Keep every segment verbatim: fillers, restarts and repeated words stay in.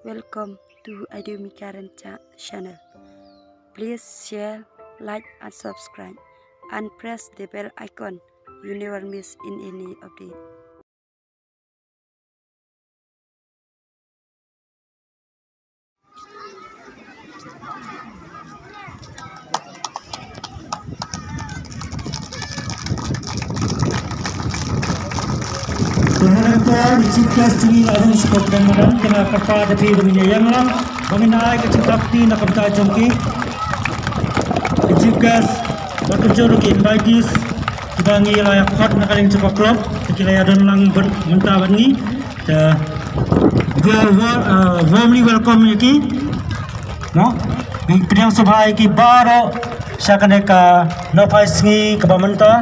Welcome to Adio Mikaran Cha channel. Please share, like and subscribe and press the bell icon. You never miss in any update. Te nangta i Chief Guest jong ngi la don sha ka pdeng madan, te nga kyrpad ïa phi ba ngin ïa ïeng lang ba ngin ai ka jingthap kti na ka bynta jong ki. I Chief Guest bad kumjuh ruh ki invitees kiba ngi la ïa khot na ka liang jong ka club, te ki la ïa don lang bad mynta bad ngi. Te we wa-, uh, warmly welcome ïa ki. No? Ngi pdiang sngewbha ïa ki baroh sha kane ka nongphai sngi kaba mynta.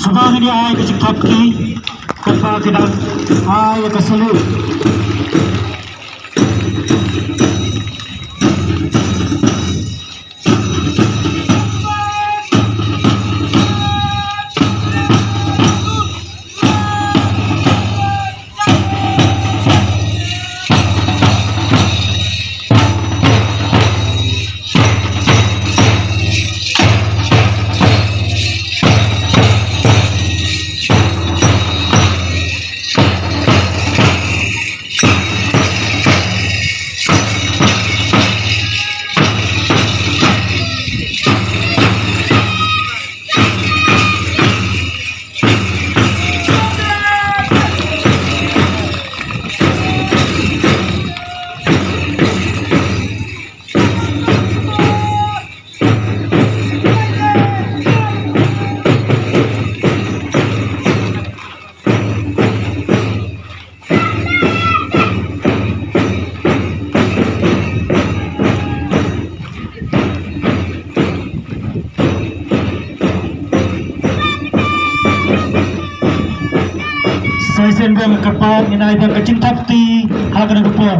Sngewbha ngin ïa ai ka jingthap kti, kumba ki dang ai ka salute. Sa shisien biang kyrpad ngin ai biang ka jingthap kti ha kane ka por.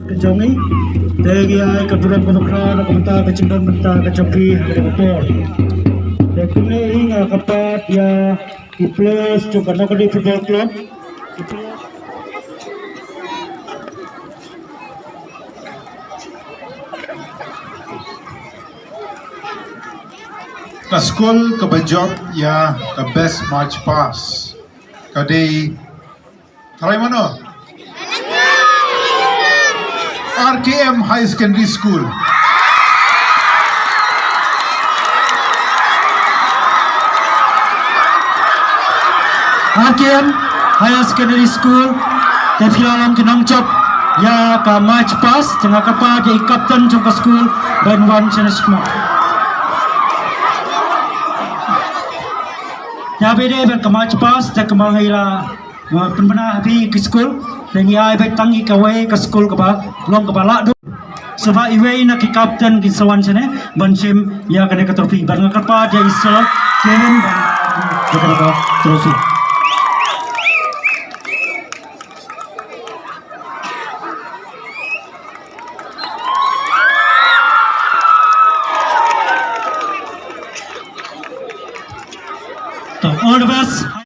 Ka jong ngi te ngi ai ka burom ka dohkha na ka bynta ka jingdon bynta ka jong ki ha kane ka por. Te kumne hi nga kyrpad ïa ki players jong ka Nongkhdei Football Club. Ka skul kaba jop ïa ka best march past ka dei, tharai mano? R K M High Secondary School. R K M Higher Secondary School, te phi la long ki nongjop ïa ka march past, te nga kyrpad ïa i captain jong ka skul ban wan shane shakhmat. Te haba ïadei bad ka march past, te kumba ngi la, uh, pynbna ha phi ki skul, te ngi ai beit tang ïa kawei ka skul kaba long kaba lah duk. Sngewbha iwei na ki captain kin sa wan shane ban shim ïa kane ka trophy. Bad nga kyrpad ïa i Sir Kevin ban ïa kane ka trophy. So, all the best.